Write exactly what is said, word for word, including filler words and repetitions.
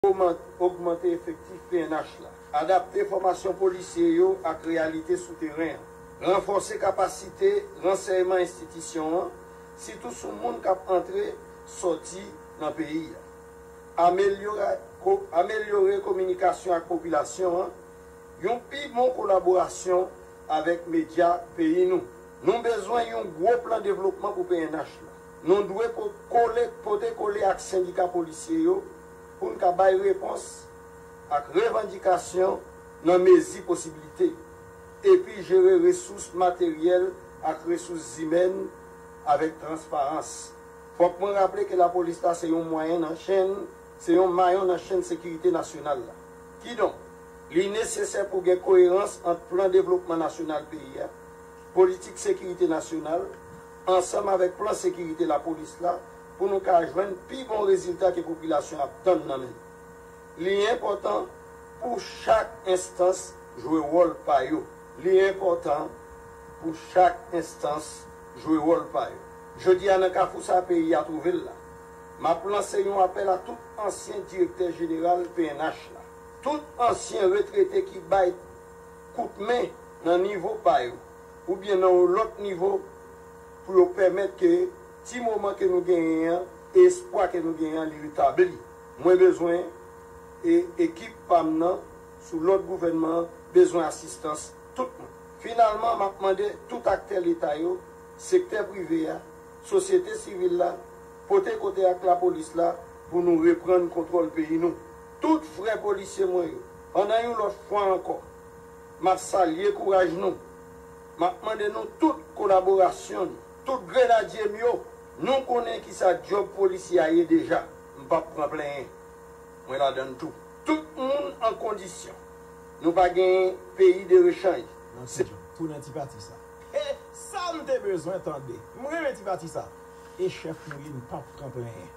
Ogmante efektif P N H la. Adapte fòmasyon polisye yo ak reyalite sou teren an. Ranfòse kapasite ransèyman enstitisyon an, sitou sou moun k ap antre, sòti nan peyi a. Amelyore, ko, amelyore kominikasyon ak popilasyon an, yon pi bon kolaborasyon avèk medya peyi nou. Nou bezwen yon gwo plan devlopman pou P N H la. Nou dwe po, kole, pote kole ak sendika polisye yo pou n ka bay repons ak revandikasyon nan mezi posiblite, epi jere resous materyèl ak resous imèn avèk transparans. Fòk mwen raple ke lapolis la se yon mwayen nan chenn, se yon mayon nan chenn sekirite nasyonal la. Kidonk, li nesesè pou gen koerans ant plan devlopman nasyonal peyi a, politik sekirite nasyonal, ansanm avèk plan sekirite lapolis la, pou nou ka jwenn pi bon rezilta ke popilasyon ap tann nan men nou. Li enpòtan pou chak enstans jwe wòl pa yo. Li enpòtan pou chak enstans jwe wòl pa yo. Jodi a, nan kafou sa peyi a twouve l la, m ap lanse yon apèl a tout ansyen direktè jeneral P N H la, tout ansyen retrete ki bay kout men nan nivo pa yo, oubyen nan yon lòt nivo, pou yo pèmèt ke ti moman ke nou genyen an, e espwa ke nou genyen an, li retabli. Mwen bezwen, e ekip pa m nan, sou lòd gouvènman an, bezwen asistans tout moun. Finalman, m ap mande tout aktè Leta yo, sektè prive a, sosyete sivil la, pote kote ak lapolis la pou nou reprann kontwòl peyi nou. Tout frè polisye mwen yo, pandan yon lòt fwa ankò, m ap salye kouraj nou. M ap mande nou tout kolaborasyon nou. Tout grenadye m yo, nou konnen kisa djòb polisye a ye deja. M p ap pran plenyen. Mwen ladan l tou. Tout moun an kondisyon. Nou pa gen peyi de rechanj. Nan ti jan. Tounen ti pati sa. He, sa m te bezwen tande. M renmen ti pati sa. E chèf nou ye, m p ap pran plenyen.